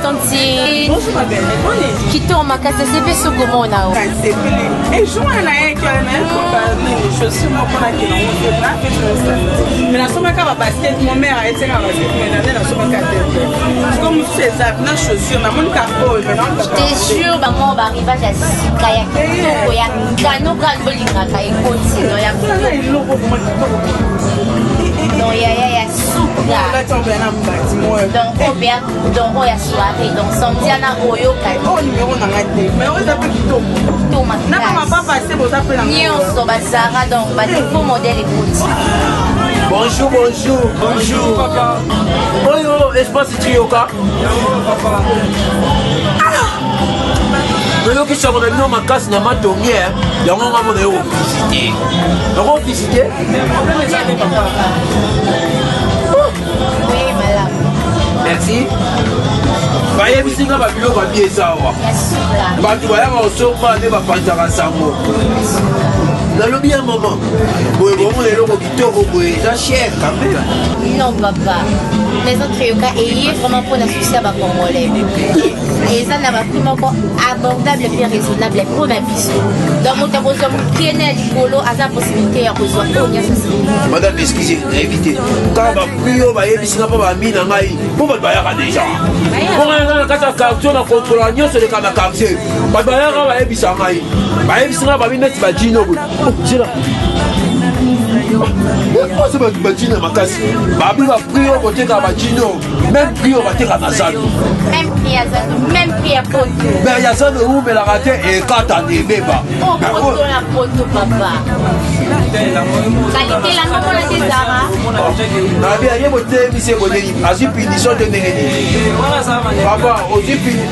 tantine. Bonjour ma belle, boni? Kitoko makasi nasepeli soki komona yo. Nasepeli. Et jour wana nayaki wana nayaki nini chaussure moko nakende yango te na fete na samedi. Mais nasombaka ba basket mon mère ayetaka ba basket mais nande nasombaka te. Sikoyo mosusu eza na chaussure namoni ka oyo mais Je te jure bango ba arrivage ya sika ya kitoko ya kano kano bolingaka ekoti no ya eloko vraiment kitoko. Donc yaya ya suka. Donc oyo mpe donc oyo ya soirée donc samedi wana oyokani. Oyo numéro na ngai te mais oyo eza mpe kitoko. Kitoko makasi. Na ba mapapa se boza mpe na nyonso bazara donc ba nouveau modèle ekoti. Bonjour, bonjour. Bonjour, papa. Oyo, espace Trioka. Papa. Nayoki sango na bino makasi na matongi eh. Yango nga mona yo visite. Yango visite? Problème eza te papa. Oui, malamu. Merci. Bayebisi nga babiloko ya bie eza awa. Ya suka. Bato bayaka kosomba nde bapanzaka sango. Nalobi ya mama boye bomona eloko kitoko boye eza cher quand même. Non papa. Maison Trioka eye vraiment mpona souci ya bacongolais. Eza na baprix moko abordable mpe raisonnable mpo na biso. Donc moto akozwa mokene ya likolo aza possibilité ya kozwa oyo nyonso asengi. Madame excuse nayebi te kaka baprix oyo bayebisi nga mpo bami na ngai mpo bato bayaka deja mpo ngai naza na kati ya quartier na kontrola nyonso eleka na quartier bato bayaka bayebisa ngai bayebisi ngai babi neti bajino boye zela oso bato bajino ya makasi babi baprix oyo koteka bajino même prix oyo bateka na zando Même prix ya zando, même prix ya poto. Mais ya zando ewumelaka te ekatana ebeba. Oh, poto na poto papa. Qualité la moko na te zara. Nabi aye botelemisi ye boneni azwi punition te ndenge nini papa ozwi puni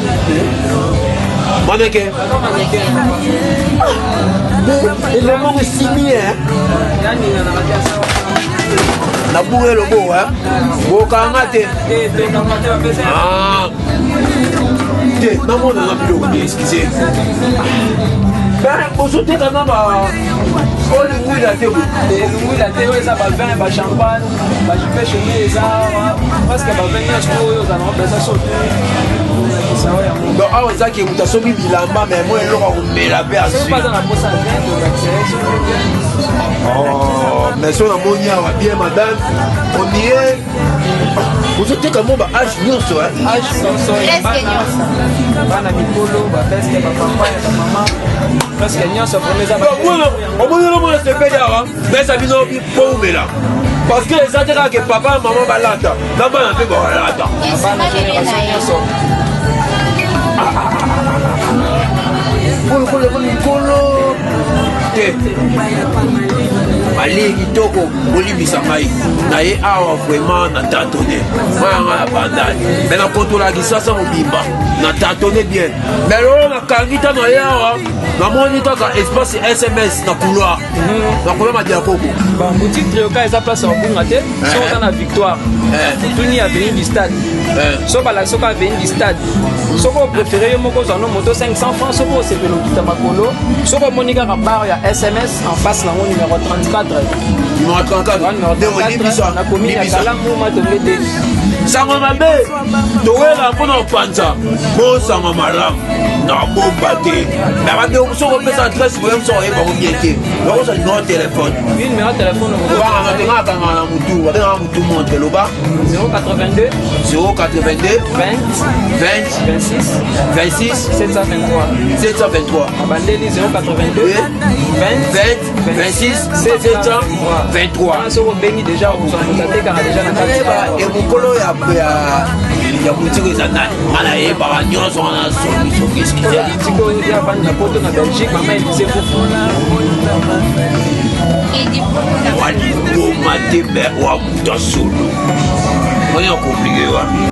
maneke elongo moko esimi nabuka elobo bokanga te te namona na biloko te excuse bozoteka na ba oyo lingwila te lingwila te oyo eza bavin bachampagne bajupe chemi eza presque bavin nyonso oyo oza nango mpenza soki donc awa ezaki moto asombi bilamba mai mo eloko akomela mpe azwi Oh, mais so namoni awa bien madame on dirait ozoteka mo ba age nyonso age nyonso bana mikolo bapeske bapapa ya bamama presque nyonso vraimen eza omoni omona sepeli awa pesa bino po umela parce que eza te kaka ke papa mama balata na bana mpe balata kolokolo mikolo te balie kitoko bolimbisa ngai na ye awa vraiment na tatone mayanga ya bandali me na kontrola kisasa mobimba na tatone bien me lolo nakangi ta na ye awa namoni kaka espace sms na couloir na couloir madiakoko boutique trioka eza place ya kobunga te soki oza na victoire otuni avenue du stade so balakisi soki avenue du stade soki opréféré yo moko ozwa no moto 500 francs soki osepela okita makolo soki omoni kaka bar ya sms en face nango numéro 34 numéro 34 numéro 34 na commune ya kalamu matonge te sango mabe towela mpo na kopanza bosango malamu na bomba te na bandeko mosusu okopesa adresse boye mosusu oyebango bien te bakozwa numéro telefone numéro telefone obangaka te nga akangaka na motu babengaka motu montre loba 082 082 20 20 26 26 723 723 abandeli 082 20 20 26 723 soki obengi deja okozwa moto atekaka deja na kati emokolo ya ya boutique eza nani nga nayebaka nyonso wana songi songi excuse boutique oyo eza avandi na poto na belgique mama elise fufu waliboma te me wa moto solo oyo komplike wapi.